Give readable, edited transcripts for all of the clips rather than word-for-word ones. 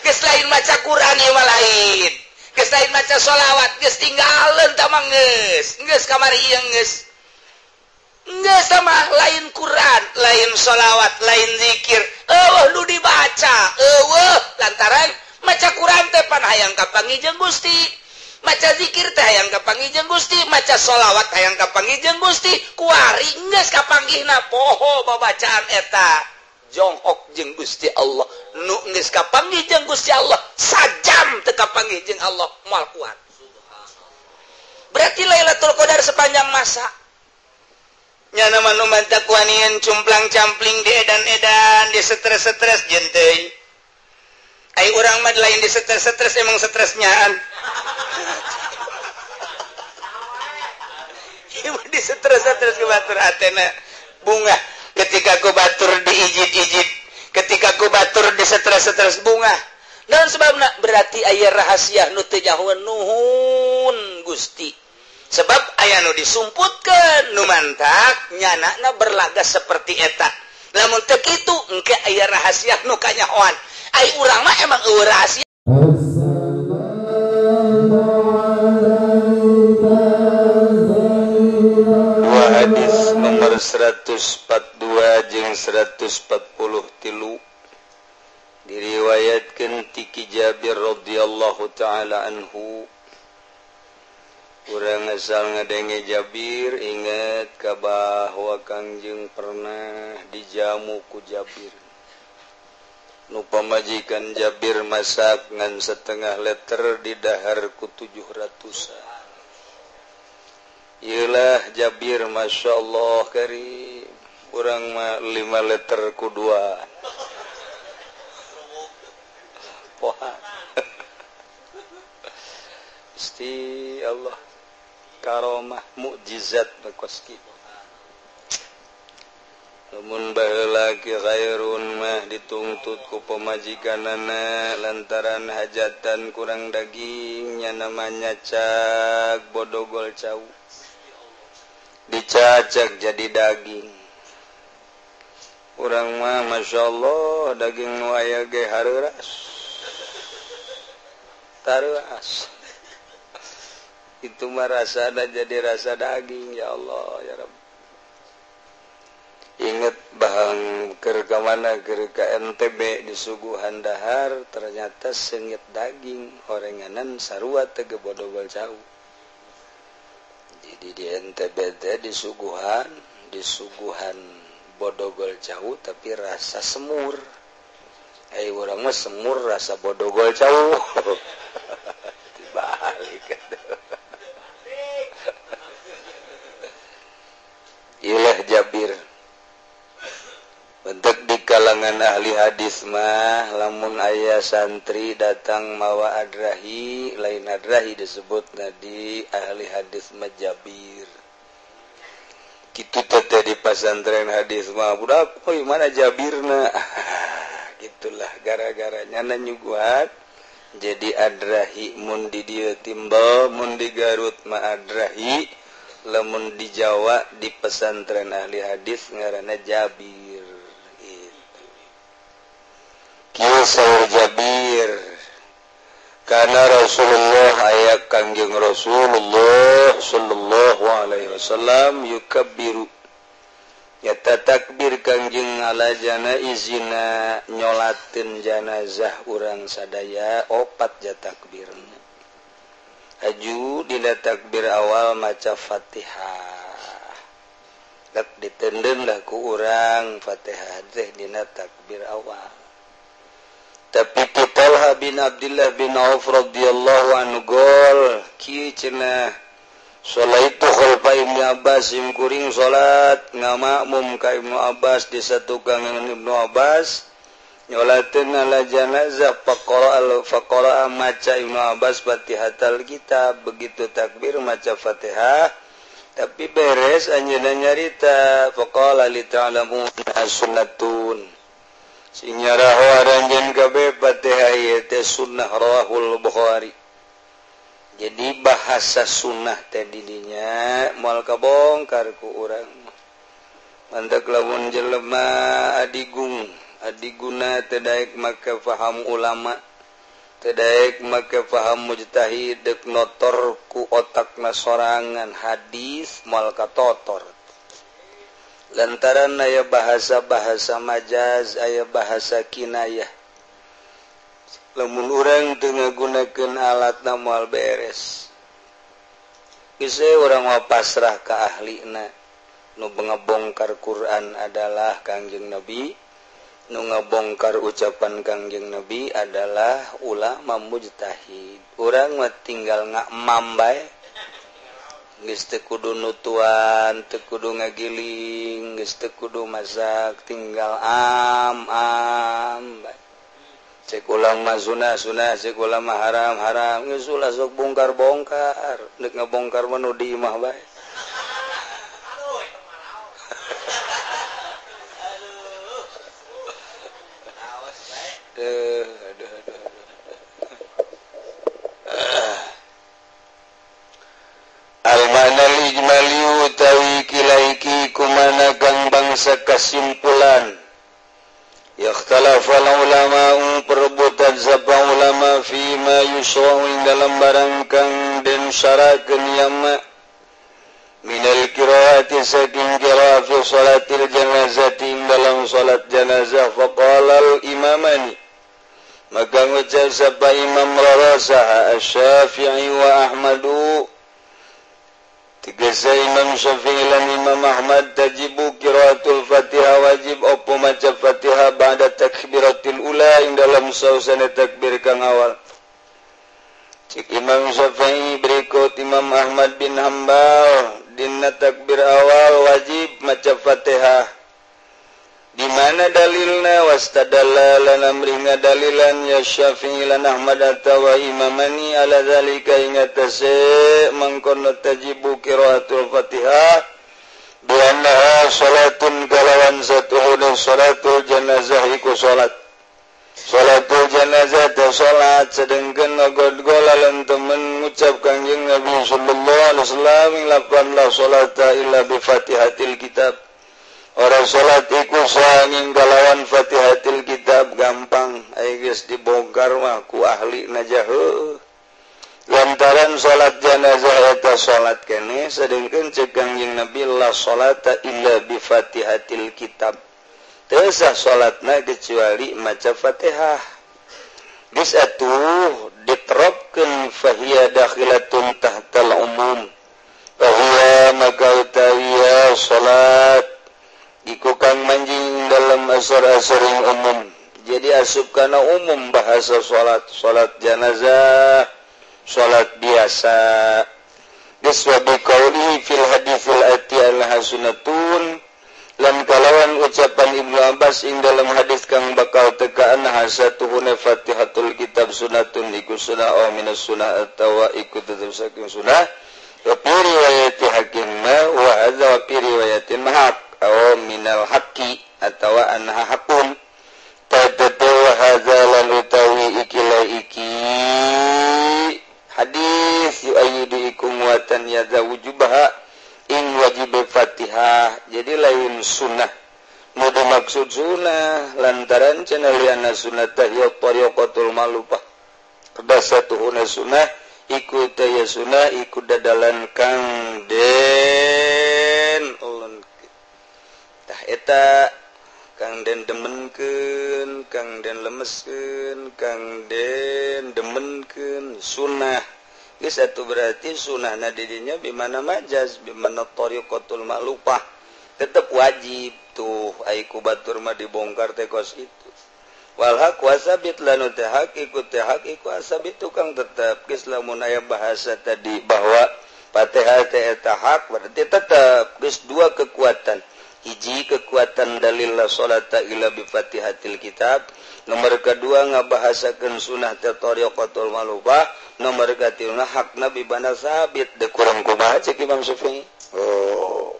Geus lain maca Quran ieu mah lain. Geus lain maca sholawat, geus tinggalin tah mah geus. Geus kamari ieu geus. Geus sama lain Quran, lain sholawat, lain zikir. Eueuh nu dibaca, eueuh lantaran maca Quran teh pan hayang kapanggih jeung Gusti. Maca zikir teh hayang kapanggih jeung Gusti, maca sholawat hayang kapanggih jeung Gusti. Kuari geus kapanggihna poho babacaan eta. Jonghok jeung Gusti Allah. Nu geus kapanggih jeung Gusti Allah, sajam teu kapanggih jeung Allah moal kuat. Berarti Lailatul Qadar sepanjang masa. Nyana mah nu mantak wanian cumplang-campling di edan-edan, di stres-stres jeung teuing. Ai urang mah lain di stres-stres emang stresnyaan. Ieu di stres-stres ku batur hatena bunga. Ketika ku batur diijit-ijit, ketika ku batur di stres-stres bunga. Naon sebabna? Berarti aya rahasia nu teu nyahoeun nuhun Gusti. Sebab aya nu disumputkeun, nu mantak nyanana berlaga seperti eta. Lamun teu kitu engke aya rahasia nu kanyahoan. Ai urang mah emang eueuh rahasia. Dua hadis nomor 142 jeung 143 diriwayatkeun ti Ki Jabir radhiyallahu taala anhu. Urang asal ngadenge Jabir inget ka bahwa Kangjeng pernah dijamu ku Jabir. Nu pamajikan Jabir masak ngan setengah liter didahar ku 700-an. Iyalah Jabir Masya Allah karim. Urang mah 5 liter ku 2. Poha. Gusti Allah karomah mukjizat bakoski. Lamun baheula ki khairun mah dituntut ku pamajikanana lantaran hajatan kurang daging nya namanya cak bodogol cau. Dicacak jadi daging. Urang mah Masya Allah daging nu aya ge hareuras. Tareuas. Itu mah rasana jadi rasa daging ya Allah ya Rabb. Ingat bahang keur ka mana keur ka NTB disuguhan dahar ternyata seungit daging horenganan sarua teh gebodogol cau. Jadi di NTB teh disuguhan bodogol cau tapi rasa semur. Ai urang mah semur rasa bodogol cau. Dibalik. Ilah Jabir. Bentuk di kalangan ahli hadis mah lamun aya santri datang mawa adrahi, lain adrahi disebutna di ahli hadis mah Jabir. Kitu teh di pasantren hadis mah budak oi mana Jabirna. Gitulah gara-garanya nyuguhan jadi adrahi mun di dieu timbel mun di Garut mah adrahi, lamun di Jawa di pesantren ahli hadis ngaranna Jabir. Itu kieu saur Jabir kana Rasulullah aya Kangjeng Rasulullah sallallahu alaihi wasallam yukabbiru nyata takbir Kangjeng ala janaizina nyolateun janazah urang sadaya opat ja takbirna. Aju dina takbir awal maca Fatihah. Lek ditenden lah ku urang Fatihah teh dina takbir awal. Tapi Talha bin Abdullah bin Auf radhiyallahu anhu gol kieu cenah salat itu khalfa Ibnu Abbas sim kuring salat ngamakmum ka Ibnu Abbas di satukangan Ibnu Abbas nyolateun ala janazah faqara maca Ibnu Abbas Fatihatal kitab. Begitu takbir maca Fatihah tapi beres anjeunna nyarita faqala li ta'lamu sunnatun sing nyaraho aranjeun kabeh Fatihah ieu teh sunnah rawahul Bukhari. Jadi bahasa sunnah teh didinya moal kabongkar ku urang. Mantak lamun jelema adigung adiguna teu daek maka faham ulama. Teu daek make paham mujtahid deuk notor ku otakna sorangan hadis moal katotor. Lantaran aya bahasa-bahasa majaz, aya bahasa kinayah. Lamun urang teu ngagunakeun alatna moal beres. Geus urang mah pasrah ka ahlina. Nu ngabongkar Quran adalah Kangjeng Nabi, nu ngabongkar ucapan Kangjeng Nabi adalah ulama mujtahid. Urang mah tinggal ngakmam bae. Geus teu kudu nutuan, teu kudu ngagiling, geus teu kudu masak, tinggal am bae. Cek ulama sunah sunah, cek ulama haram haram, geus ulah sok bongkar-bongkar, deuk ngabongkar mah nu di imah bae. Al-ma'na ijmali utawi kilaiki kumana kang bangsa kesimpulan. Yakhtalafal ulama perebutan sapa ulama fi ma yusra'u ing dalam barang kang den syarakeun yama minal qiraati saking qiraat fi salatil janazati ing dalam salat janazah. Faqala al imamani maka ngucap sapa imam rarasaha asy-Syafi'i wa Ahmadu. Tegese Imam Syafi'i lan Imam Ahmad tajibu qiraatul Fatihah wajib opo maca Fatihah ba'da takbiratil ula ing dalam sausane takbir kang awal. Cik Imam Syafi'i berikut Imam Ahmad bin Hanbal dina takbir awal wajib maca Fatihah. Di mana dalilna wastadalla lan amrina dalilan ya Syafi'i lan Ahmad atawa imamani ala zalika ing atase mangkono tajibu qiraatul Fatihah bi annaha salatun kalawan satuhuna salatul janazah iku salat. Salatul janazah teh salat sedengkeun ngodgola lan temen ngucap Kangjeng Nabi sallallahu alaihi wasallam lapan la salata illa bi Fatihatil kitab. Orang salat iku sanging kalawan Fatihatil kitab. Gampang ai geus dibongkar mah ku ahli najah. Lantaran salat janazah eta salat keneh sedengkeun ceuk Kangjeng Nabi la salata illa bi Fatihatil kitab. Teu sah salatna kecuali maca Fatihah. Geus atuh diteropkeun fahiya dakhilatun tahtal umum. Fahiya maka utawiya salat iku kang manjing dalam asar-asaring umum. Jadi asup kana umum bahasa salat, salat janazah, salat biasa. Geus wa biqaulihi fil haditsil ati al hasunatun lan kalawan ucapan Ibnu Abbas ing dalam hadis kang bakal tekaan hasatuhuna Fatihatul kitab sunatun iku sunah aw minas sunah atawa iku tetep saking sunah. Wa fi riwayati hakim wa hadza wa fi riwayatin mahaq aw minal haqqi atawa anha hakun tadatu hadza lan utawi ikila iki hadis yu'ayyidu iku muatan yadza wujubaha ing wajib Fatihah. Jadi lain sunnah nu dimaksud sunnah lantaran cenah liana sunnah ya tariqatul malupah kedasatuhuna sunnah iku teh sunnah iku dadalan kang den tah eta kang den demenkeun, kang den lemeskeun, kang den demenkeun sunnah. Geus atuh berarti sunnahna di dinya bimana majaz, bimana tariqatul ma'lufah. Tetep wajib tuh ai ku batur mah dibongkar teh kos itu. Wal haq wasabit lanu teh hak iku teh hak iku asabit tukang tetep. Geus lamun aya bahasa tadi bahwa Fatihah teh eta hak berarti tetep geus dua kekuatan. Hiji kekuatan dalil la salata illa bi Fatihatil kitab. Nomor kedua ngabahasakeun sunah teh tariqatul malufah. Nomor katiluna hakna bi bana sabit de kurang kumaha cek Imam Syafi'i. Oh.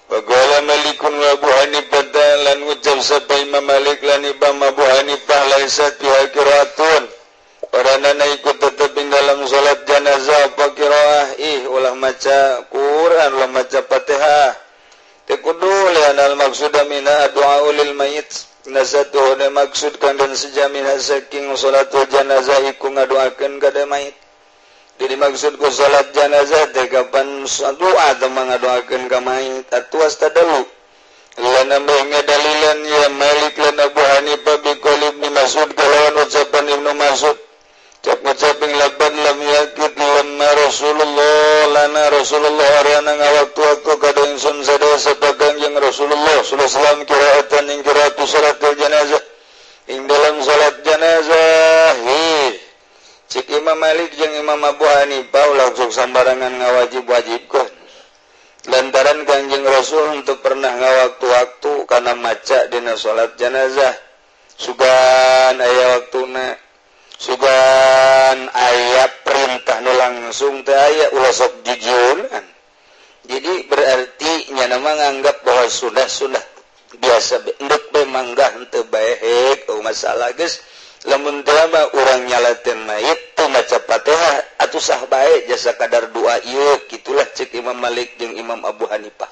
Wa Malikun wa Abu Hanifah lan ngucap sapa Imam Malik lan Imam Abu Hanifah laisa fiha qiraatun. Oranana iku tetep ing dalam salat janazah apa qiraah ih ulah maca Quran ulah maca Fatihah. Teu kudu lianal maqsuda mina du'a lil mayit. Nasatuhu maksud kang sejamin saking salatul janazah iku ngadoakeun ka mayit. Jadi maksud ku salat janazah teh kapan doa teh ngadoakeun ka mayit atuh astadalu. Lana dalilan ya Malik lan Abu Hanifah bi qaul Ibnu Mas'ud kalawan ucapan Ibnu Mas'ud. Cak ngucapin laban lam yakid lamma Rasulullah lana Rasulullah ariana ngawaktu-waktu kada ingsun sadaya sapa Kangjeng Rasulullah sallallahu alaihi wasallam qiraatan ing qiraatu salatul janazah ing dalam salat janazah. Cik Imam Malik jeung Imam Abu Hanifah langsung sambarangan ngawajib-wajibkeun lantaran Kangjeng Rasul untuk pernah ngawaktu-waktu kana maca dina salat janazah sugan aya waktuna sugan aya perintah nu langsung teh aya ulah sok jujuran. Jadi berarti nya mah nganggap bahwa sudah biasa endek bae manggah henteu bae oh masalah geus lamun teh mah urang nyalateun mayit teu maca Fatihah atuh sah bae jasa kadar doa ieu kitulah cek Imam Malik jeung Imam Abu Hanifah.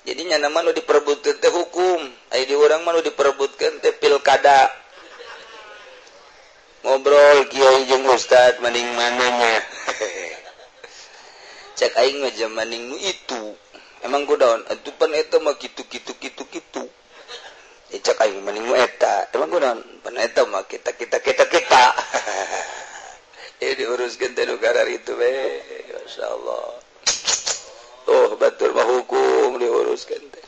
Jadi nya mah nu diperebutkeun teh hukum, aya di urang mah nu diperebutkeun teh pilkada. Ngobrol kiai jeung ustad maning mananya. Cek aing mah maning nu itu. Emang kudaon atuh pan eta mah kitu kitu kitu kitu. Cek aing maning nu eta. Emang kudaon pan eta mah kita kita kita kita. Diuruskeun teh nu karar itu we. Masyaallah. Oh batur mah hukum diuruskeun teh.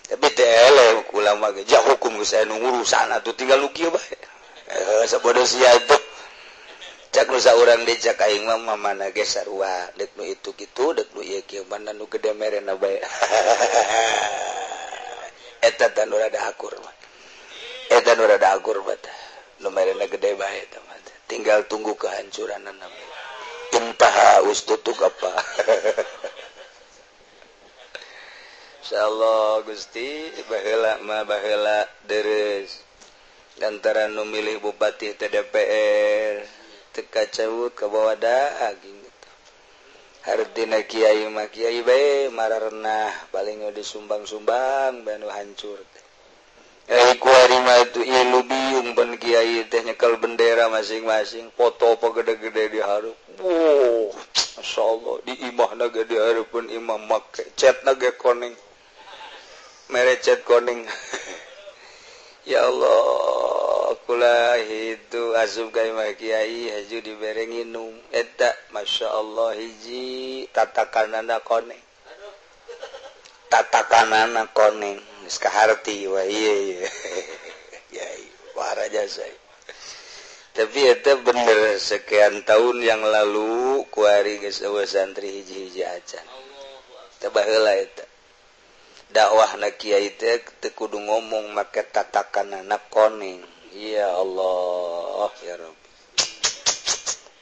Tapi teh eleh ulama ge jah hukum geus aya nu ngurusan atuh tinggal nu kieu bae. Sabodo sia itu cak nu saurang deui cak aing mah mamana ge sarua deuk nu itu kitu deuk nu ieu kieu mana nu gede merena bae. Eta teh nu rada akur mah. Eta nu rada akur mah teh. Nu merena gede bae eta mah. Tinggal tunggu kehancuranna bae. Intaha ustutuk apa. Insyaallah Gusti baheula mah baheula deres. Antara nu milih bupati TDPR teu kacawut ka bawa daging gitu. Hartina kiai mah kiai bae mararenah paling nu disumbang-sumbang bae nu hancur teh. Kuari mah itu ieu biung ban kiai teh nyekel bendera masing-masing, foto apa gede-gede di hareup. Wuh, masyaallah di imahna ge di hareupeun imah make catna ge kuning. Mere cat kuning. Ya Allah, kula itu asup ka imah kiai haju dibere nginum eta masyaallah hiji tatakanana koneng. Tatakanana koneng geus kaharti wah ieu ieu. Kiai wara jasa. Tapi eta bener sekian tahun yang lalu kuari geus eueuh santri hiji-hiji acan. Teh baheula eta. Dakwahna kiai teh teu kudu ngomong make tatakanana koneng. Ya Allah, ya Rabbi.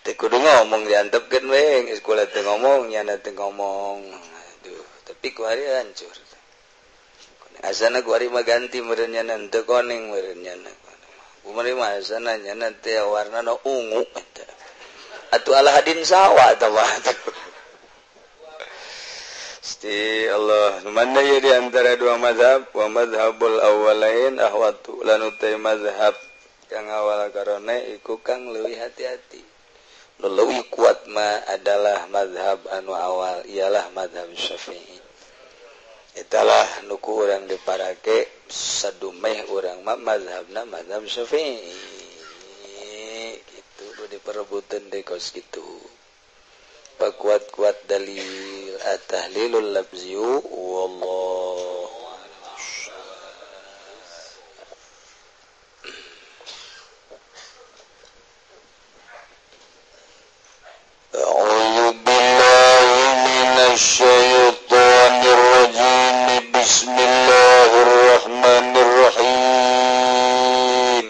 Teu kudu ngomong diantepkeun we, geus kula teu ngomong, nyana teu ngomong. Aduh, tapi ku hari hancur. Asana ku hari mah ganti meureun nyana teu koneng meureun nyana. Kumaha mah asana nyana teh warnana ungu eta. Atuh alah hadin sawah tah mah. Gusti Allah, mana ya di antara dua mazhab, wa mazhabul awwalain ahwatu lan utai mazhab kang awal karone iku kang leuwih hati-hati. Nu leuwih kuat mah adalah mazhab anu awal ialah mazhab Syafi'i. Italah nu ku urang diparake sadumeh urang mah mazhabna mazhab Syafi'i. Kitu nu diperebuteun deui kos kitu. Pakuat-kuat dalil at-tahlilul lafziyu wallahu a'lam. A'udzu billahi minasy syaithanir rajim. Bismillahirrahmanirrahim.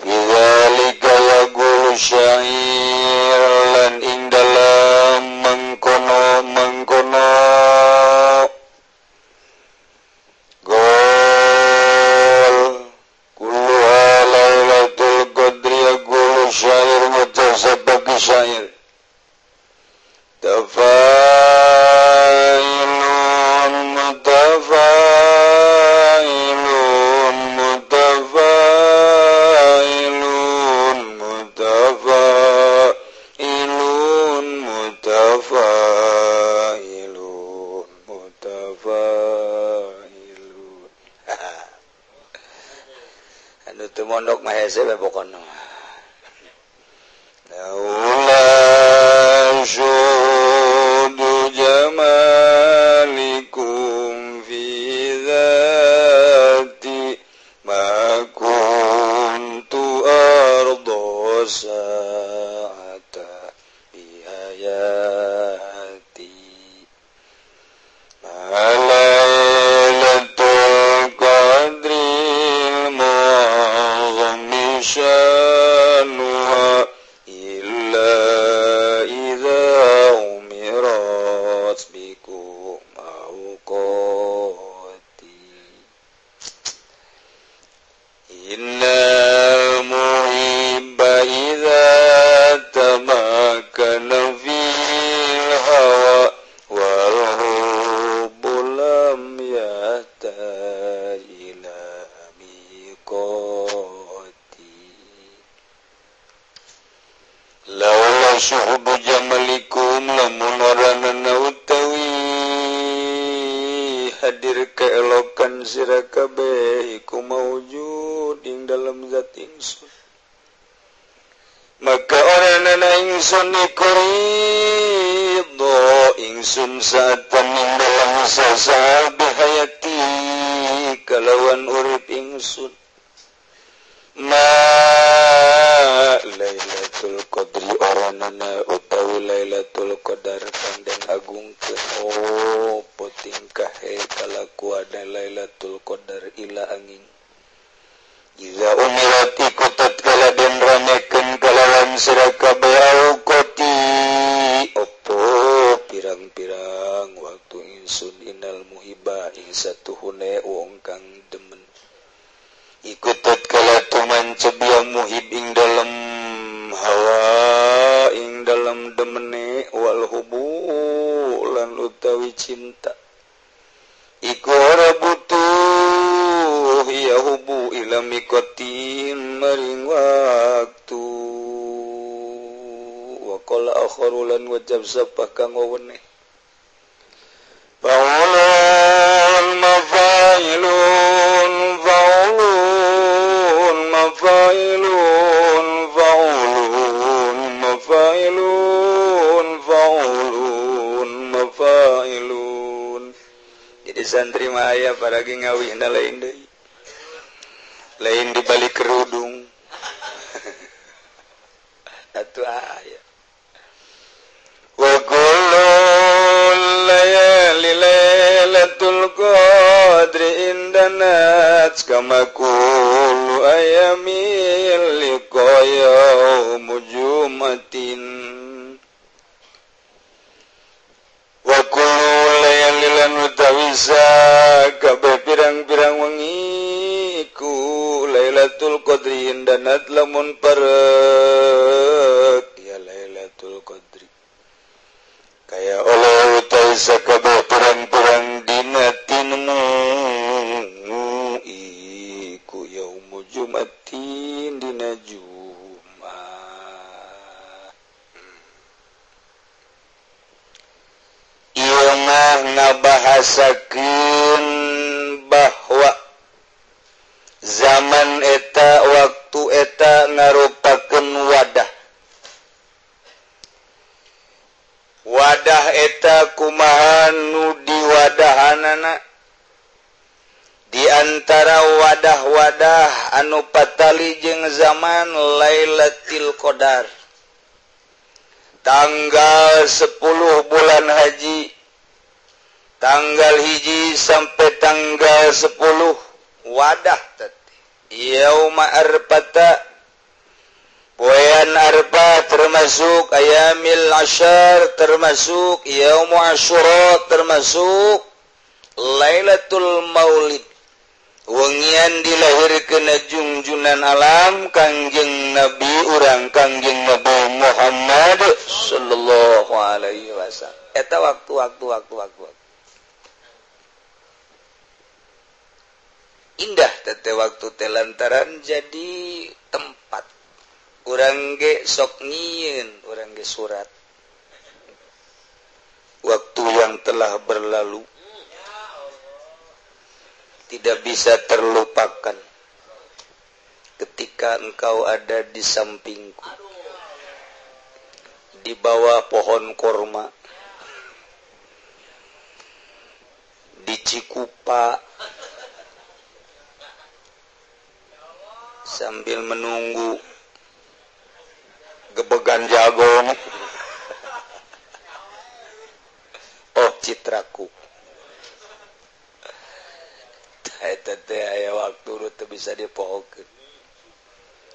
Fi dzalika yaqulu syair lan ing dalam mengkono-mengkono Anu teu mondok mah hese we pokona. Syudu jamalikum fi dzati ma kuntu arda sa'ata bi hayati Lailatul qadril mu'azzami syanuha illa idza umirat bikum awqati innal muhibba idza tamakkana fil hawa wal hubbu lam yahtaj ila miqati laula syuhubu jamalikum lamun oranana utawi hadir keelokan sira kabeh iku maujud ing dalam zat ingsun maka oranana ingsun iku ridho ingsun saatan ing dalam sasaat bihayati kalawan urip ingsun ma Lailatul Qadri oranana utawi Lailatul Qadar kang den agungkeun opo tingkahe kalakuan Lailatul Qadar ila angin iza umirat iku tatkala den ramekeun kalawan sira kabeh auqati opo pirang-pirang waktu ingsun innal muhiba ing satuhune wong kang demen iku tatkala tumancep ya muhib ing dalem hawa ing dalem demene wal hubu lan utawi cinta iku ora butuh ya hubu ila mikotin maring waktu wa qala akharu lan wajab sapah kang weweneh faulun mafailun faulun mafailun faulun mafailun faulun mafailun. Jadi santri mah aya paragi ngawihna lain deui, lain di balik kerudung. Atuh aya wa kullu layali lailatul qadri indanat kama kullu ayamil liqa yaumu jumatin wa kullu layali lan utawi kabeh pirang-pirang wengi ku Lailatul Qadri indanat lamun parek ya Lailatul Qadri kaya oleh utawi sakabeh pirang-pirang dina tinemu iku yaumu jumatin dina Jumat. Ieu mah ngabahasakeun bahwa zaman eta waktu eta ngarupakeun wadah. Wadah eta kumaha nu diwadahanana di antara wadah-wadah anu patali jeung zaman Lailatul Qadar tanggal 10 bulan haji tanggal 1 sampai tanggal 10 wadah teh yauma arfata poean Arfah termasuk ayamil asyar termasuk yaumu asyura termasuk Lailatul Maulid wengian dilahirkeun junjunan alam Kangjeng Nabi urang Kangjeng Nabi Muhammad sallallahu alaihi wasallam. Eta waktu indah teh waktu teh lantaran jadi tempat urang ge sok nyieun urang ge surat waktu yang telah berlalu tidak bisa terlupakan. ketika engkau ada di sampingku, di bawah pohon korma, di Cikupa, sambil menunggu gebegan jagung. Oh citraku, eta teh aya waktu nu teu bisa dipohokeun.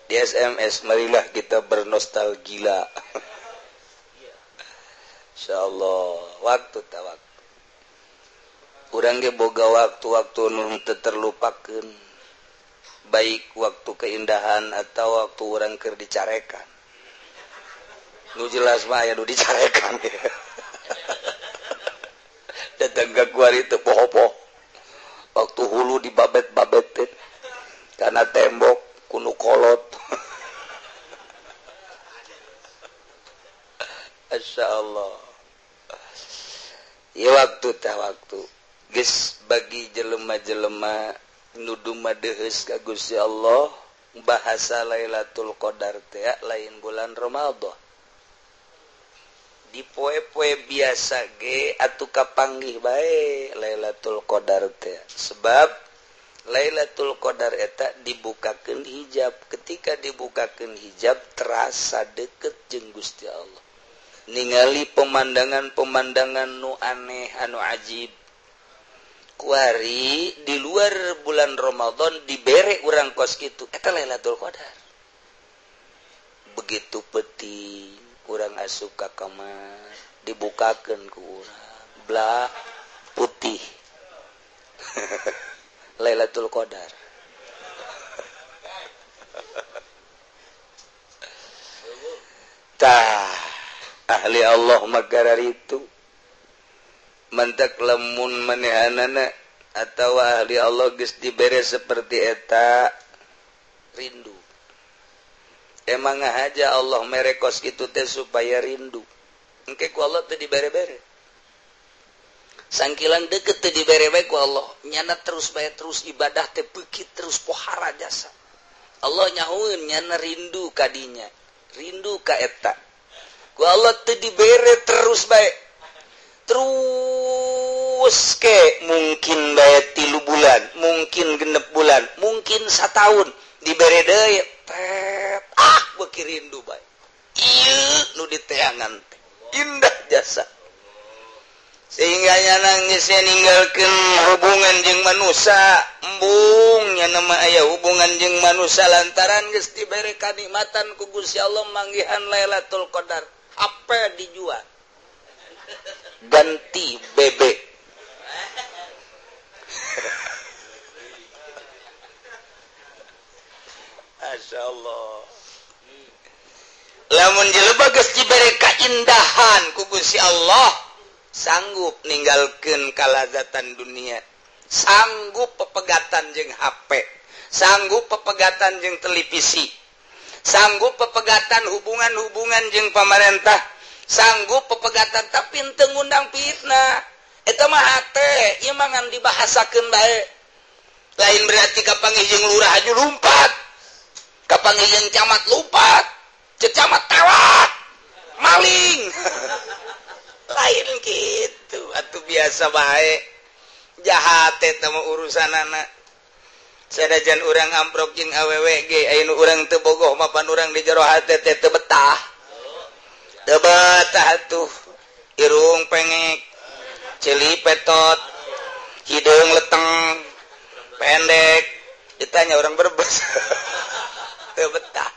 Di SMS marilah kita bernostalgia. Insyaallah waktu ta waktu. Urang ge boga waktu-waktu nu teu terlupakeun. Baik waktu keindahan atau waktu urang keur dicarekan. Nu jelas mah aya nu dicarekan. Datang ka kuari teu poho-poho. Waktu hulu dibabet-babetin karena tembok kunu kolot. Masya Allah. Ya waktu tah waktu geus bagi jelema-jelema nu dumadeheus ka Gusti Allah, bahasa Lailatul Qadar teh lain bulan Ramadan. Di poe-poe biasa ge atuh kapanggih bae Lailatul Qadar teh. Sebab Lailatul Qadar eta dibukakeun hijab. Ketika dibukakeun hijab terasa deket jeung Gusti Allah. Ningali pemandangan-pemandangan nu aneh anu ajib. Kuari di luar bulan Ramadan dibere urang kos kitu eta Lailatul Qadar. Begitu peuting urang asup ka kamar, dibukakeun ku urang blah putih. Lailatul Qadar. Tah ahli Allah magarar itu mentak lemun manehanana atau ahli Allah geus dibere seperti eta rindu. Emang aja Allah mere kos kitu teh supaya rindu. Engke ku Allah teh dibere-bere. Sangkilang deket teh dibere bae ku Allah. Nyana terus bae terus ibadah teh beukit terus pohara jasa. Allah nyahueun nyana rindu ka dinya, rindu ka eta. Ku Allah teh dibere terus bae. Terus ke mungkin bae 3 bulan, mungkin 6 bulan, mungkin 1 tahun dibere deui. Tet, ah beuki rindu bae. Ieu nu diteangan teh indah jasa. Sehingga nya geus ninggalkeun hubungan jeung manusia, embung nya mah aya hubungan jeung manusia lantaran geus dibere kanikmatan ku Gusti Allah manggihan Lailatul Qadar. Apa dijual? Ganti bebek. Masya Allah. Lamun jelema geus dibere kaindahan ku Gusti Allah, sanggup ninggalkeun kalazatan dunia, sanggup pepegatan jeung HP, sanggup pepegatan jeung televisi, sanggup pepegatan hubungan-hubungan jeung pamarentah, sanggup pepegatan tapi teu ngundang fitnah. Eta mah hate, ieu mah ngan dibahasakeun bae. Lain berarti kapanggih jeung lurah aju lumpat, kapanggih jeung camat lumpat, camat tewak, maling. Lain gitu, atuh biasa bae. Jahat eta mah urusanana. Sanajan urang amprok jeung awewe ge aya nu urang teu bogoh mapan urang di jero hate teh teu betah. Teu betah atuh. Irung pengek, ceuli petot, hideung leteng, pendek. Ditanya orang Brebes. Teu betah.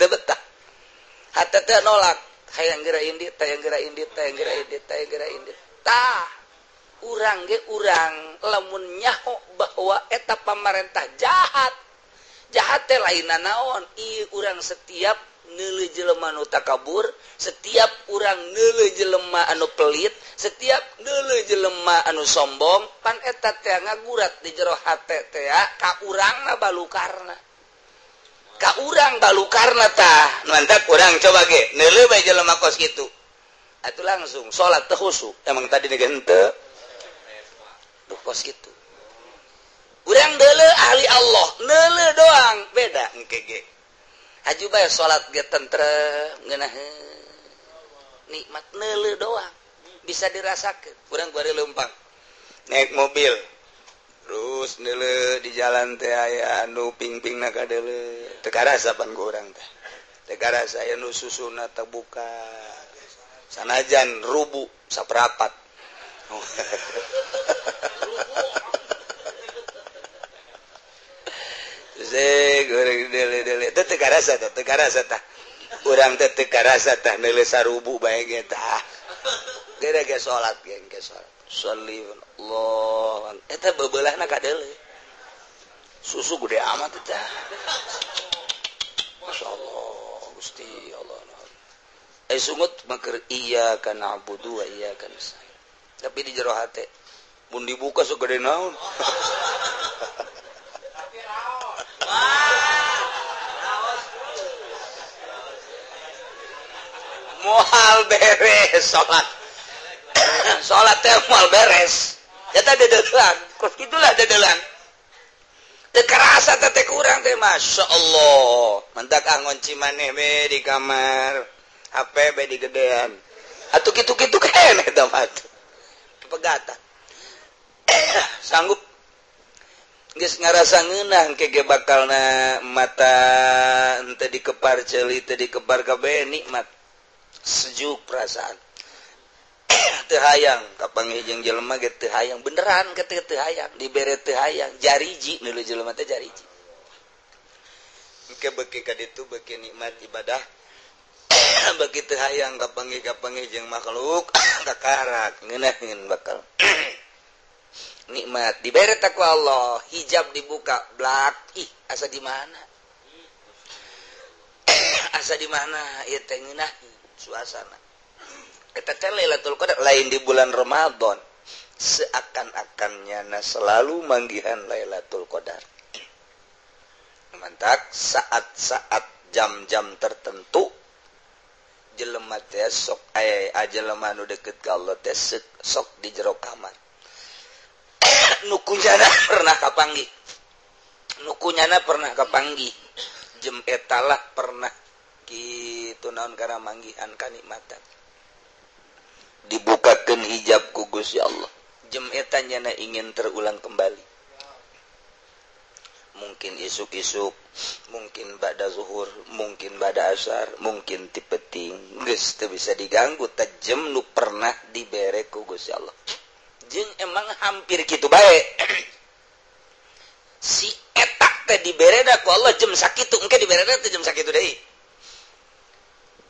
Teu betah. Hate teh nolak. Hayang geura indit, hayang geura indit, hayang geura indit, hayang geura indit. Tah, urang ge urang lamun nyaho bahwa eta pamarentah jahat. Jahat teh lainna naon? Ieu urang setiap neuleuh jelema anu takabur, setiap urang neuleuh jelema anu pelit, setiap neuleuh jelema anu sombong, pan eta teh ngagurat di jero hate teh ka urangna balukarna. Ka urang balukarna tah, mantap urang coba ge neuleuh bae jelema kos kitu. Atuh langsung salat teu khusyuk. Emang tadi ge henteu. Duh kos kitu. Urang deuleuh ahli Allah, neuleuh doang beda engke ge. Aju bae salat ge tentrem ngeunaheun. Nikmat neuleuh doang bisa dirasakeun. Urang bari leumpang naik mobil terus neuleuh di jalan teh aya anu ping-pingna kadeuleuh. Teu karasa pan ku urang teh. Teu karasa aya nu susuna terbuka. Sanajan rubu saperapat. Goreng dele-dele teh teu karasa tah, teu karasa tah. Urang teh teu karasa tah neuleuh sarubu bae ge tah. Gere ge salat ge engke salat. Sholli Allah. Eta beubeulahna kadeuleuh. Susu gede amat teh. Masyaallah, Gusti Allah. Eh sungut maker iyyaka na'budu wa iyyaka nasta'in. Tapi di jero hate mun dibuka sok gede naon. Moal beres salat. Salat teh moal beres. Eta dedelan, kos kitulah dedelan. Teu karasa teh kurang teh masyaallah. Mantak ah ngunci maneh we di kamar, HP be digedean. Atuh kitu-kitu keneh eta mah atuh. Pegatan. Sanggup geus ngarasa ngeunah engke ge bakalna mata henteu dikepar ceuli teu dikepar kabeh nikmat. Sejuk perasaan. Teu hayang kapanggih jeung jelema ge teu hayang beneran ke teu hayang dibere teu hayang jariji neuleuh jelema teh jariji. Engke beuki ka ditu beuki nikmat ibadah. Beuki teu hayang kapanggih-kapanggih jeung makhluk kakarak ngeunaheun bakal. Nikmat dibere ta ku Allah, hijab dibuka blak ih asa di mana? Asa di mana ieu teh ngeunah suasana. Eta teh Lailatul Qadar lain di bulan Ramadan. Seakan-akan nyana selalu manggihan Lailatul Qadar. Mantak saat-saat jam-jam tertentu jelema teh sok aya jelema nu deket ka Allah teh sok di jero kamar. Nu kunyana pernah kapanggih. Nu kunyana pernah kapanggih. Jem etalah pernah kitu naon kana manggihan kanikmatan. Dibukakeun hijab ku Gusti Allah. Jem eta nyana ingin terulang kembali. Mungkin isuk-isuk, mungkin ba'da zuhur, mungkin ba'da asar, mungkin ti peuting. Geus teu bisa diganggu teh jem nu pernah dibere ku Gusti Allah. Jeung emang hampir kitu bae. Si eta teh dibereda ku Allah jem sakitu, engke dibereda teh jem sakitu deui.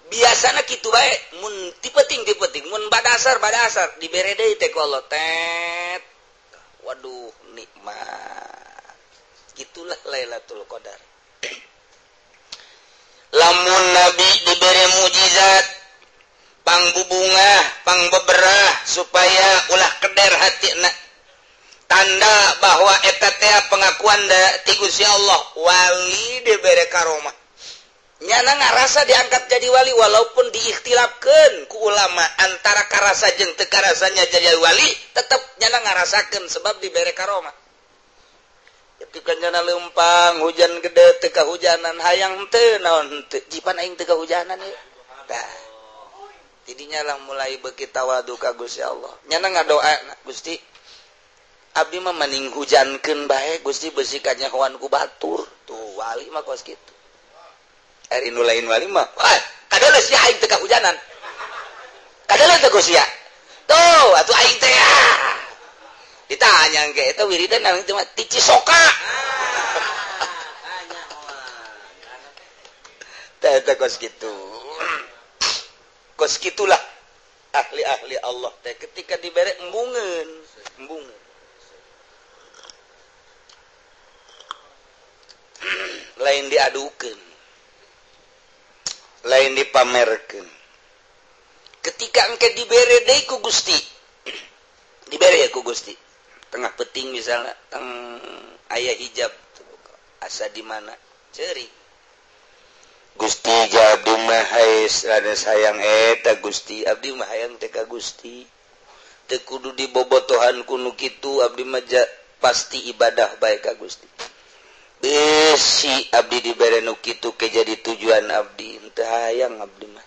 Biasana kitu bae mun ti peuting mun badasar dibere deui teh ku Allah tet. Waduh nikmat. Itulah Lailatul Qadar. Lamun nabi dibere mujizat pangbubungah, pangbeberah supaya ulah keder hatina. Tanda bahwa eta teh pengakuan da ti Gusti Allah, wali dibere karomah. Nyana ngarasa diangkat jadi wali walaupun diikhtilafkeun ku ulama antara karasa jeung teu karasanya jadi wali, tetep nyana ngarasakeun sebab dibere karomah. Ketika nyana leumpang hujan gede teu kahujanan hayang teu naon teu jipan aing teu kahujanan ieu. Tah. Jadinya lah mulai beuki tawadu ka Gusti Allah. Nyana ngadoa, Gusti abdi mah mending hujankeun bae Gusti beusi kanyahoan ku batur. Tuh wali mah kos kitu. Ari nu lain wali mah, wah, kadeuleuh sia aing teu kahujanan. Kadeuleuh teu ku sia. Tuh, atuh aing teh. Ditanya engke eta wiridan naon teh mah ti Cisoka. Tah eta kos kitu. Kos kitulah ahli-ahli Allah teh ketika dibere embungeun, embungeun. Lain diadukeun. Lain dipamerkeun. Ketika engke dibere deui ku Gusti. Dibere ya ku Gusti. Tengah peting misalnya, teng aya hijab asa di mana? Ceurik. Gusti abdi mah rada sayang eta Gusti, abdi mah hayang teh ka Gusti. Teu kudu dibobotohan ku nu kitu, abdi mah pasti ibadah bae ka Gusti. Besi abdi dibere nu kitu ke jadi tujuan abdi teu hayang abdi mah.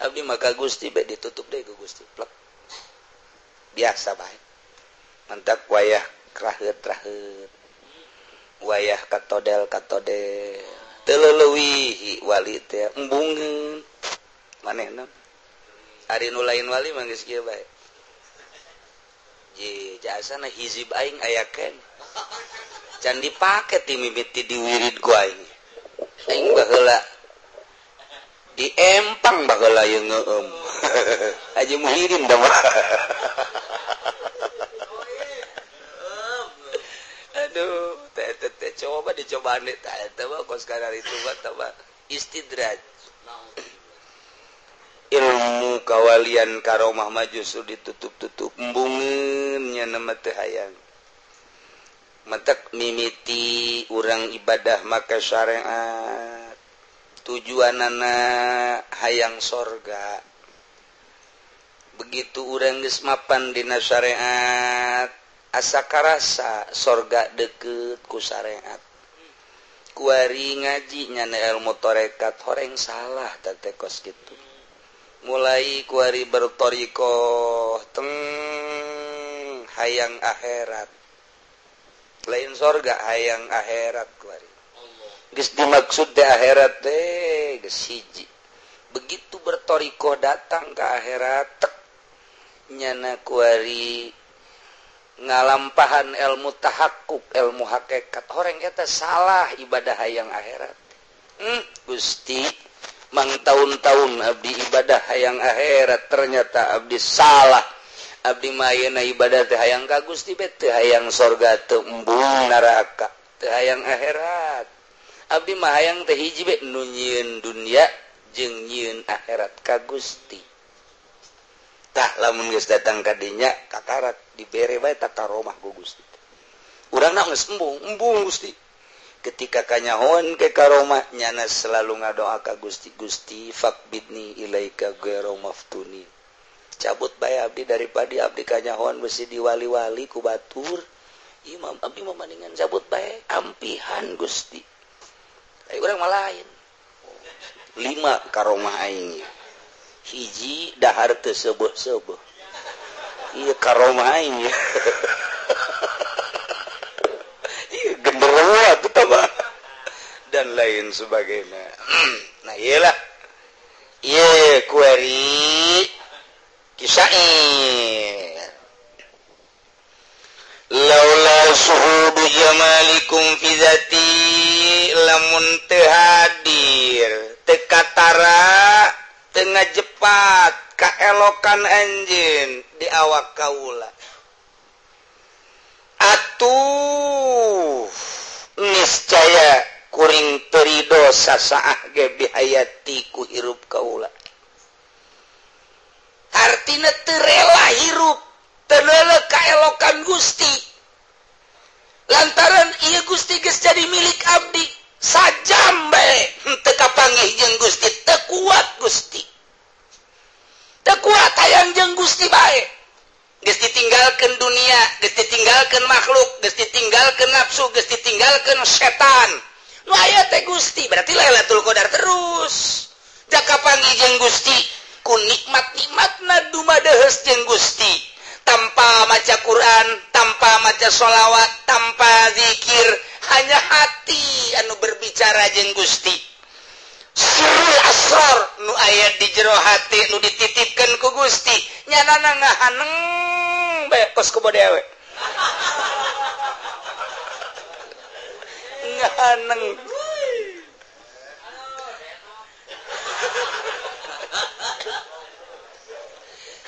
Abdi mah ka Gusti bae ditutup deui ku Gusti. Plek. Biasa bae. Mantak wayah kraheut-kraheut. Wayah katodel-katodel. Teu leuwih wali teh embungeun. Manehna. Ari nu lain wali mah geus kieu bae. Je jasana hizib aing aya keneh. Can dipake ti mimiti diwirid ku aing. Aing baheula di empang baheula ieu ngeueum. Haji Muhyiddin da mah. Aduh, teh teh coba dicobaan teh eta mah kos kadar itu mah tah istidraj. Ilmu kawalian karomah mah justru ditutup-tutup embungeun nya mah teu hayang. Matak mimiti urang ibadah maka syariat tujuanana hayang sorga. Begitu urang geus mapan dina syariat asa karasa sorga deket ku syariat. Kuari ngaji nyana ilmu tarekat horeng salah teh kos kitu. Mulai kuari bertorikoh teng hayang akhirat. Lain sorga hayang akhirat kuari. Geus dimaksud teh akhirat teh geus hiji. Begitu bertorikoh datang ke akhirat tek nyana kuari ngalampahan ilmu tahakkuk, ilmu hakikat. Horeng eta salah ibadah hayang akhirat. Gusti mang tahun-tahun abdi ibadah hayang akhirat ternyata abdi salah. Abdi mah ayeuna ibadah teh hayang ka Gusti bae teu hayang sorga teu embung neraka teu hayang akhirat. Abdi mah hayang teh hiji bae nu nyieun dunya jeung nyieun akhirat ka Gusti. Tah lamun geus datang ka dinya kakarak dibere bae tak karomah ku Gusti. Urangna geus embung, embung Gusti. Ketika kanyahoan ke karomah nyana selalu ngadoa ka Gusti, Gusti fakbidni ilaika ghairu maftuni. Cabut bae abdi daripada abdi kanyahoan besi diwali-wali ku batur. Imam abdi mah maningan cabut bae ampihan Gusti. Ai urang mah lain. 5 karomah aing. Hiji dahar teu seueuh-seueuh. Ieu karomah aing. Ieu genderuwo atuh tah mah. Dan lain sebagainya. Nah iyalah. Ieu kuari kisair. Laula suhudu jamalikum fi zati lamun teu hadir teu katara teu ngajepat kaelokan anjeun di awak kaula. Atuh niscaya kuring teu rido sasaah ge bihayati ku hirup kaula. Artina teu rela hirup teu rela kaelokan Gusti lantaran ieu Gusti geus jadi milik abdi sajam bae henteu kapanggih jeung Gusti teu kuat Gusti teu kuat hayang jeung Gusti bae geus ditinggalkeun dunia geus ditinggalkeun makhluk geus ditinggalkeun nafsu geus ditinggalkeun setan nu aya teh Gusti berarti Lailatul Qadar terus jaka panggih jeung Gusti ku nikmat-nikmatna dumadeheus jeung Gusti tanpa maca Quran, tanpa maca sholawat, tanpa zikir, hanya hati anu berbicara jeung Gusti. Sirul asror nu aya di jero hati nu dititipkeun ku Gusti, nyanana ngahaneng bae kos ku dewe. Ngahaneng.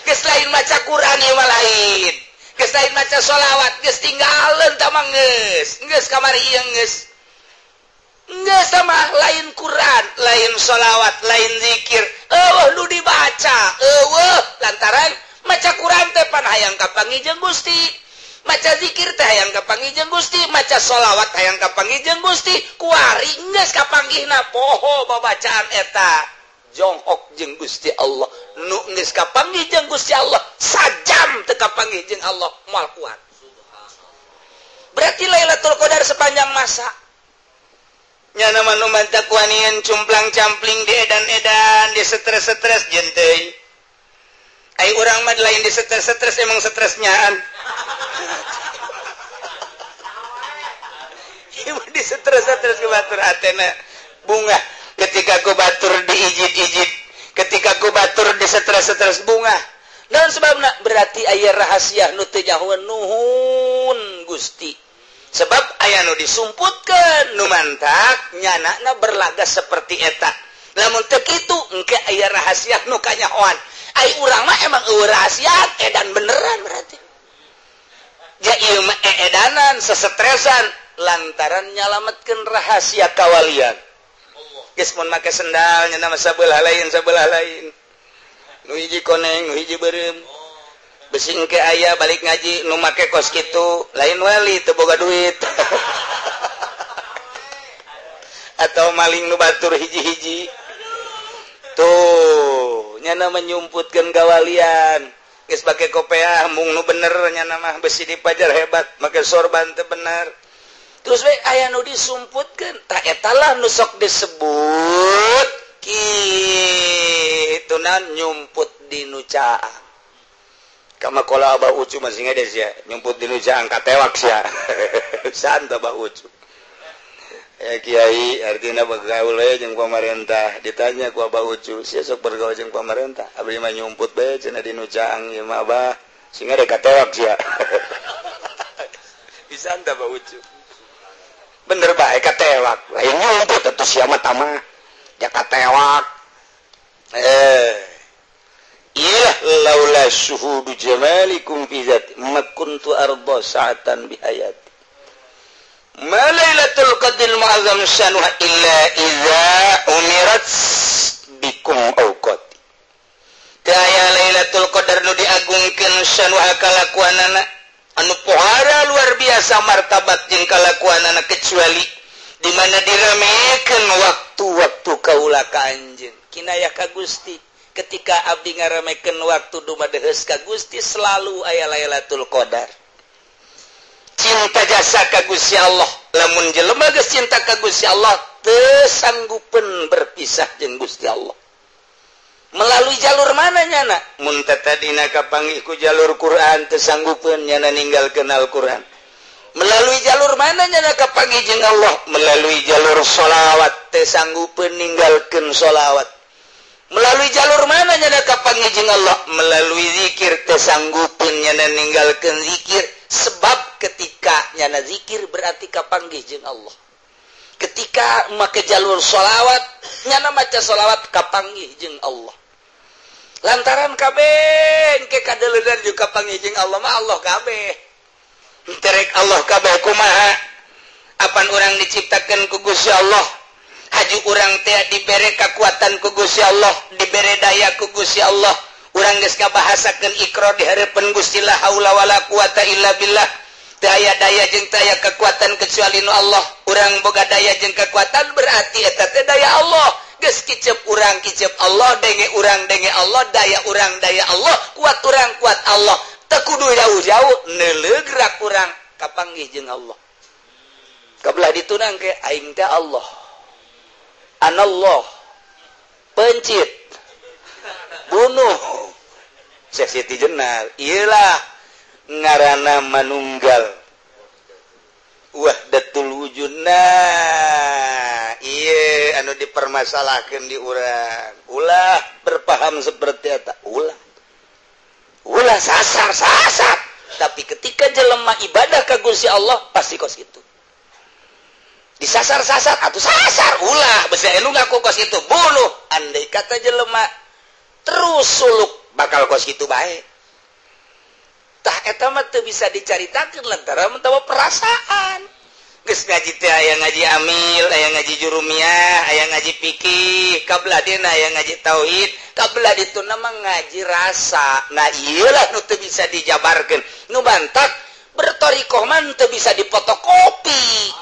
Geus lain maca Quran ieu mah lain. Geus lain maca sholawat, geus tinggalkeun tah mah geus. Geus kamari ieu geus. Geus tah mah lain Quran, lain sholawat, lain zikir. Eueuh nu dibaca, eueuh lantaran maca Quran teh pan hayang kapanggih jeung Gusti. Maca zikir teh hayang kapanggih jeung Gusti, maca sholawat hayang kapanggih jeung Gusti. Kuari geus kapanggihna poho babacaan eta. Jonghok jeung Gusti Allah nu geus kapanggih jeung Gusti Allah sajam teu kapanggih jeung Allah moal kuat. Berarti Lailatul Qadar sepanjang masa. Nyana mah nu mantak wanian cumplang-campling di edan-edan, di stres-stres jeung teuing. Ai urang mah lain di stres-stres emang stresnyaan. Ieu di stres-stres ku batur hatena bunga ketika ku batur diijit-ijit, ketika ku batur di stres-stres bunga. Naon sebabna? Berarti aya rahasia nu teu nyahoeun nuhun Gusti. Sebab aya nu disumputkeun nu mantak nyanana berlaga seperti eta. Lamun teu kitu engke aya rahasia nu kanyahoan. Ai urang mah emang eueuh rahasia edan beneran berarti. Ja ieu mah eedanan sesetresan lantaran nyalametkeun rahasia kawalian. Geus mun make sendal nya mah sabelah lain sabelah lain. Nu hiji koneng, nu hiji beureum. Besi engke aya balik ngaji nu make kos kitu, lain wali teu boga duit. Atau maling nu batur hiji-hiji. Tuh, nyana menyumputkeun kawalian. Geus pake kopeah mung nu bener nyana mah besi dipajar hebat, make sorban teu bener. Terus we aya nu disumputkeun, tah eta lah nu sok disebut kitu nan nyumput di nu caang. Kama kola Abah Ucu masih ngades ya, nyumput di nu caang katewak sia. Santa Abah Ucu. Ya kiai artinya bergaul we jeung pamarentah, ditanya ku Abah Ucu, sia sok bergaul jeung pamarentah, abdi mah nyumput bae cenah di nu caang ieu mah Abah, sehingga rek katewak sia. Bisa anta Abah Ucu. Bener bae katewak, lain nyumput atuh sia mah tamah. Ya katewak. Iyalah laula syuhudu jamalikum fi zati ma kuntu arda sa'atan bi hayati. Ma lailatul qadril mu'azzam syanuha illa idza umirat bikum awqati. Kaya Lailatul Qadar nu diagungkeun syanuha kalakuanana anu pohara luar biasa martabat jeung kalakuanana kecuali di mana diramekeun waktu-waktu kaula ka anjeun. Kinayah ka Gusti ketika abdi ngaramekeun waktu dumadeheus ka Gusti selalu aya Lailatul Qadar. Cinta jasa ka Gusti Allah, lamun jelema geus cinta ka Gusti Allah teu sanggupeun berpisah jeung Gusti Allah. Melalui jalur mana nyana? Mun tadina kapanggih ku jalur Quran teu sanggupeun nyana ninggalkeun Al-Quran. Melalui jalur mana nyana kapanggih jeung Allah? Melalui jalur sholawat teu sanggupeun ninggalkeun sholawat. Melalui jalur mana nyana kapanggih jeung Allah? Melalui zikir teu sanggupeun nyana ninggalkeun zikir. Sebab ketika nyana zikir berarti kapanggih jeung Allah. Ketika make jalur sholawat nyana maca sholawat kapanggih jeung Allah. Lantaran kabeh ke kadeleunan juga kapanggih jeung Allah mah Allah kabeh. Terek Allah kabeh kumaha? Apan urang diciptakeun ku Gusti Allah? Haju urang teh dibere kakuatan ku Gusti Allah, dibere daya ku Gusti Allah. Urang geus ngabahasakeun ikrar di hareupeun Gusti la haula wala quwata illa billah. Teu aya daya jeung teu aya kekuatan kecuali nu Allah. Urang boga daya jeung kekuatan berarti eta teh daya Allah. Geus kicep urang kicep Allah, denge urang denge Allah, daya urang daya Allah, kuat urang kuat Allah. Teu kudu jauh-jauh neuleuh gerak urang kapanggih jeung Allah. Kabelah ditunang ke aing teh Allah. Anallah. Pencit. Bunuh. Syekh Siti Jenar. Iyalah ngarana manunggal. Wahdatul wujud. Nah, ieu anu dipermasalahkeun di urang. Ulah berpaham seperti eta. Ulah. Ulah sasar-sasar. Tapi ketika jelema ibadah ka Gusti Allah pasti kos kitu. Disasar-sasar atau sasar ulah besi anu ngaku kos kitu bunuh. Andai kata jelema terus suluk bakal kos kitu bae. Tah eta mah teu bisa dicaritakeun lantaran mentawa perasaan. Geus ngaji teh aya ngaji amil, aya ngaji jurumiyah, aya ngaji fikih, kabelah dina aya ngaji tauhid, kabelah dituna mah ngaji rasa. Nah ieu lah nu teu bisa dijabarkeun. Nu bantak bertorikoh mah teu bisa dipotokopi.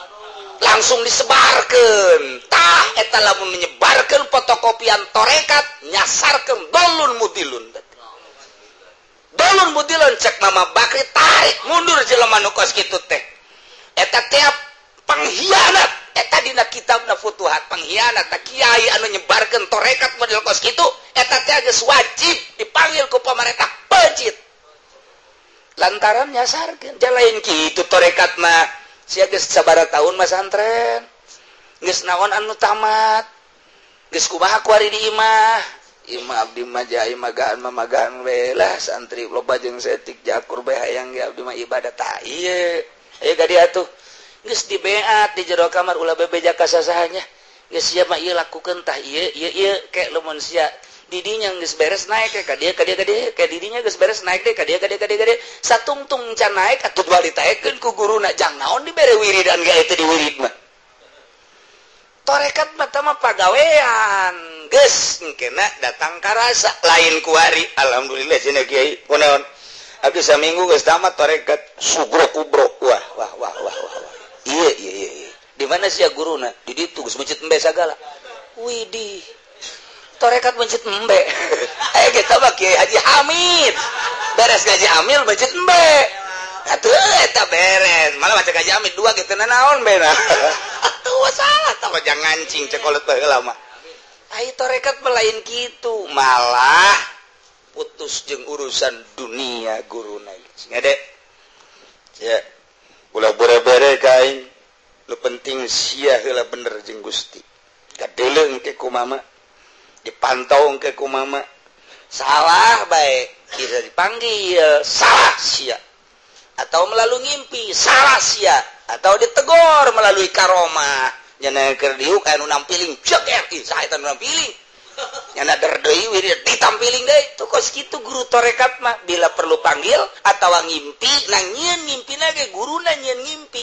Langsung disebarkeun. Tah eta lamun menyebarkeun fotokopian torekat nyasarkeun dolun mudilun. Dolun mudilun cek Mama Bakri tarik mundur jelema nu kos kitu teh. Eta tiap pengkhianat Eta dina kitabna Futuhat pengkhianat ta kiai anu nyebarkeun torekat model kos kitu eta teh geus wajib dipanggil ku pemerintah peuncit. Lantaran nyasarkeun jalain kitu torekat mah sia geus sabaraha tahun masantren. Geus naon anu tamat. Geus kumaha kuari di imah. Imah abdi mah jai magaan mamagaan we lah santri loba jeung setik jakur bae hayang ge abdi mah ibadah tah ieu. Ayo ka dieu atuh. Geus dibeat di jero kamar ulah bebeja ka sasahanya. Geus sia mah ieu lakukeun tah ieu ieu ieu ke lamun sia didinya geus beres naik ka dieu ka dieu ka dieu ka didinya geus beres naik deui ka dieu ka dieu ka dieu ka dieu satungtung can naik atuh dua ditaekeun ku guruna jang naon dibere wiridan ge eta diwirid mah. Torekat mah tah mah pagawean geus engkena datang karasa lain kuari alhamdulillah cenah kiai kunaon abdi saminggu geus tamat torekat sugro kubro wah wah wah wah wah iya iya iya di mana sia guruna di ditu geus mencit embe sagala widih torekat mencit embe aya kita mah Kiai Haji Hamid beres ngaji amil mencit embe atuh eta beres malah maca ngaji amil dua kitu naon bena atuh salah tah jangan ngancing cekolet baheula mah ai torekat mah lain kitu malah putus jeung urusan dunia guruna ngade ya ulah bere-bere ka aing nu penting sia heula bener jeung Gusti kadeleung ke kumama dipantau ke kumama salah baik bisa dipanggil salah sia atau melalui ngimpi salah sia atau ditegor melalui karomah nyana keur diuk anu nampiling jeger ih saha eta nu nampiling nyana der deui wirid ditampiling deui tuh kos kitu guru torekat mah bila perlu panggil atawa ngimpi nang nyieun ngimpina ge guruna nyieun ngimpi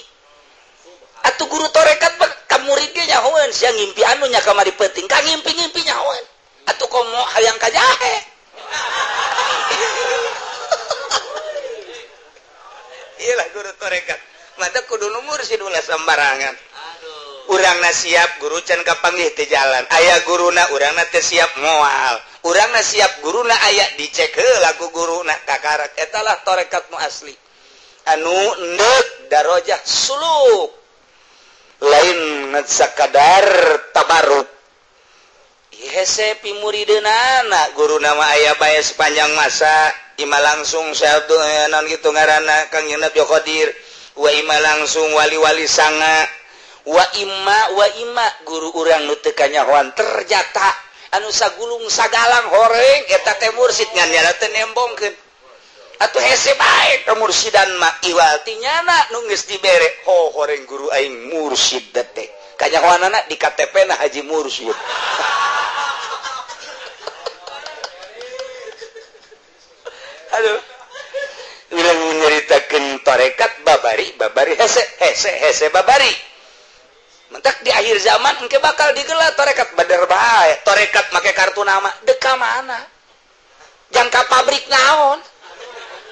atuh guru torekat mah ka murid ge nyahoeun sia ngimpi anu nya kamari peuting ka ngimpi-ngimpi nyahoeun atuh komo hayang ka jahe. Iyalah guru torekat mata kudu nu mursid ulah sembarangan. Urangna siap guru can kapanggih teu jalan aya guruna urangna teu siap moal urangna siap guruna aya dicek heula ku guruna kakarak eta lah torekat nu asli anu endek darajah suluk lain sakadar tabaruk hese pimurideunana guruna mah aya bae sepanjang masa ima langsung syabdu naon kitu ngaranna Kang Nyenep Yokodir wa ima langsung wali-wali sanga wa ima guru urang nu teu kanyahoan terjata anu sagulung sagalang horeng eta teh mursid ngan nyana teu nembongkeun atuh hese bae ka mursidan mah iwal ti nyana nu geus dibere ho horeng guru aing mursid teh kanyahoanana di KTP na Haji Mursid. Aduh urang nyaritakeun tarekat babari babari hese hese hese babari mentak di akhir zaman engke bakal digelar torekat bener bae torekat make kartu nama deka mana jangka pabrik naon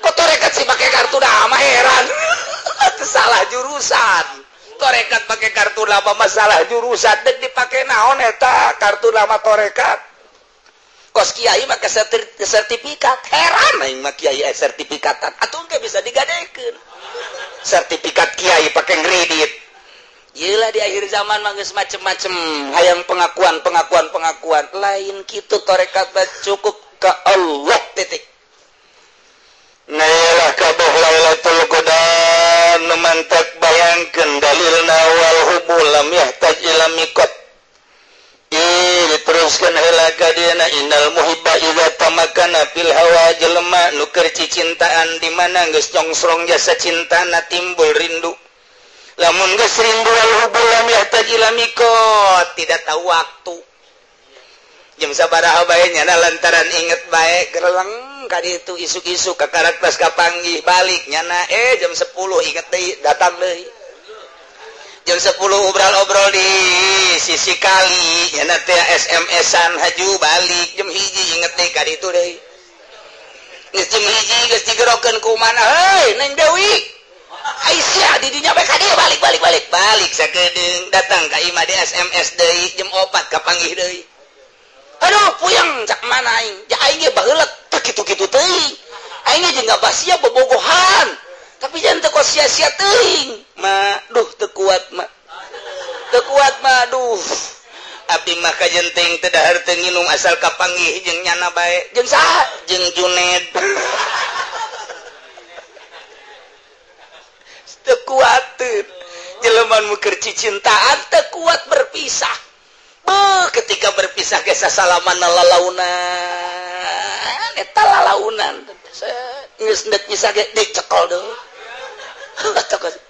kok torekat sih make kartu nama heran. Itu salah jurusan torekat make kartu nama masalah jurusan dek dipake naon eta kartu nama torekat kos kiai make sertifikat heran aing mah kiai sertifikatan atuh engke bisa digadekeun sertifikat kiai pake kredit. Yelah di akhir zaman mah geus macem-macem hayang pengakuan pengakuan pengakuan lain kitu torekat cukup ka Allah titik. Nailah kabeh Lailatul Qadar nu mantak bayangkeun dalilna wal hubu lam yahtaj ila miqat. Diteruskan heula ka dieuna innal muhibba idza tamakana fil hawa jelema nu keur cicintaan di mana geus nyongsrong jasa cintana timbul rindu. Lamun geus rindu wal hubu lam yahtaj ila miqat tidak tahu waktu. Jam sabaraha bae nyana lantaran inget bae gereleng kadi itu isuk-isuk kakarak pas kapanggih balik nyana jam 10 inget deui datang deui. Jam 10 obrol-obrol di sisi kali nyana teh SMS-an haju balik jam 1 inget deui kadi itu deui. Geus jam 1 geus digerokeun ku mana heuy Neng Dewi. Aisyah didinya bae ka dieu balik balik balik balik sakedeung datang ka imah di SMS deui jam 4 kapanggih deui. Aduh puyeng cak mana aing ja aing ge baheula teu kitu-kitu teuing aing ge jeung basia bobogohan tapi jangan teu kos sia-sia teuing ma duh teu kuat ma Teu kuat mah aduh. Abdi mah kajenting teu dahar teu nginum asal kapanggih jeung nyana bae. Jeung saha? Jeung Juned. Teu kuateun. Jelema nu keur cicintaan teu kuat berpisah. Beuh, ketika berpisah ge sasalaman lalaunan. Eta lalaunan. Geus endek nyisah ge dicekel deui.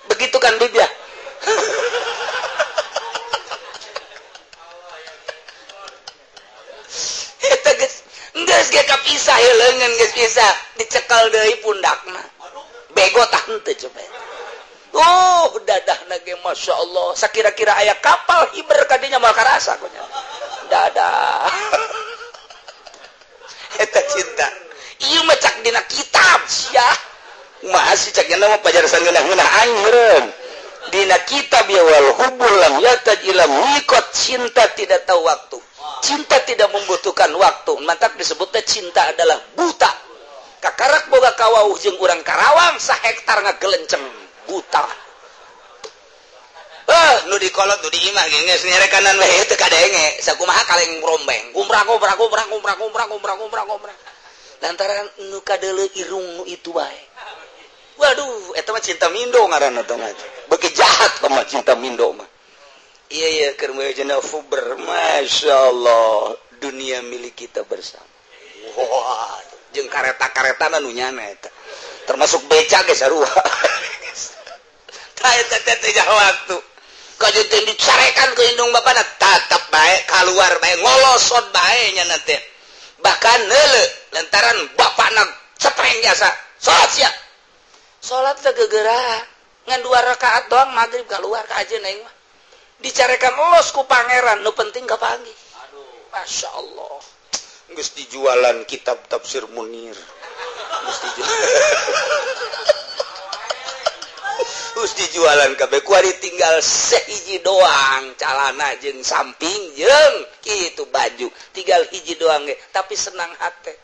Begitu kan Bib ya? Eta geus geus ge kapisah ye leungeun geus pisah, dicekel deui pundakna. Bego tah henteu coba. Oh, dadahna ge Masya Allah. Sakira-kira aya kapal hiber kadinya moal karasa kunya. Dadah. Eta cinta. Ieu mah cak dina kitab sia. Masih cak nya mah pajarsan ngeunah-ngeunah aing meureun. Dina kitab ya wal hubbul lam yataj ila miqat, cinta tidak tahu waktu. Cinta tidak membutuhkan waktu. Mantap disebutnya cinta adalah buta. Kakarak boga kawauh jeung urang Karawang sahektar ngagelenceng. Buta. Nu dikolot nu diimah geus nyerekanan we teu kadenge. Sakumaha kaleng rombeng. Gumrah gumrah gumrah gumrah gumrah gumrah gumrah gumrah. Lantaran nu kadeuleu irung nu itu bae. Waduh, eta mah cinta mindo ngaranna teh mah. Beuki jahat mah cinta mindo mah. Iya iya keur meujeuhna fuber, masyaallah, dunia milik kita bersama. Wah, jeung kareta-karetana nu nyana eta. Termasuk beca ge sarua. Tah eta teh teh waktu. Kajeun dicarekan ke indung bapana tatep bae kaluar bae ngolosot bae nya teh. Bahkan neuleuh lantaran bapana cepreng jasa. Salat sia. Salat teh gegeura ngan 2 rakaat doang magrib keluar ka ajeun aing mah. Dicarekan los ku pangeran nu penting kapanggih. Aduh, Masya Allah. Geus dijualan kitab tafsir Munir. Geus dijualan. Geus dijualan kabeh kuari tinggal sehiji doang calana jeung samping jeung kitu baju tinggal hiji doang ge tapi senang hate.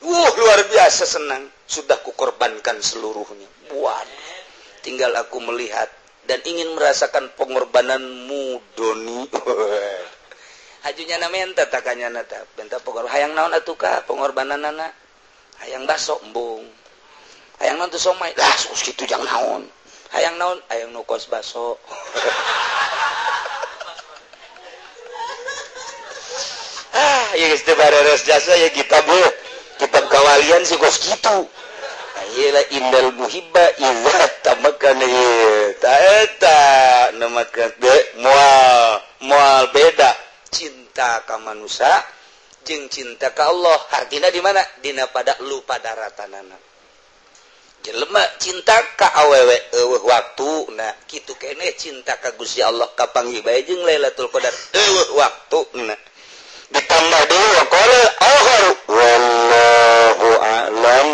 Luar biasa senang. Sudah kukorbankan seluruhnya. Waduh. Tinggal aku melihat dan ingin merasakan pengorbananmu Doni. Hajunya na menta takanya na ta. Benta pengorbanan hayang naon atuh ka pengorbananana? Hayang baso embung. Hayang naon teu somai? Lah sus kitu jang naon. Hayang naon? Hayang nu kos baso. Ah, ieu geus teu bareres jasa ya kitab we. Kitab kawalian sih kos kitu. Ayelah indal muhibba iza tamakana ta eta nu makan moal moal beda cinta ka manusia jeung cinta ka Allah. Artina di mana? Dina pada lupa daratanana. Jelema cinta ka awewe eueuh waktuna kitu keneh cinta ka Gusti Allah kapanggih bae jeung Lailatul Qadar eueuh waktuna. Ditambah deui wa qala akhar wallahu a'lam.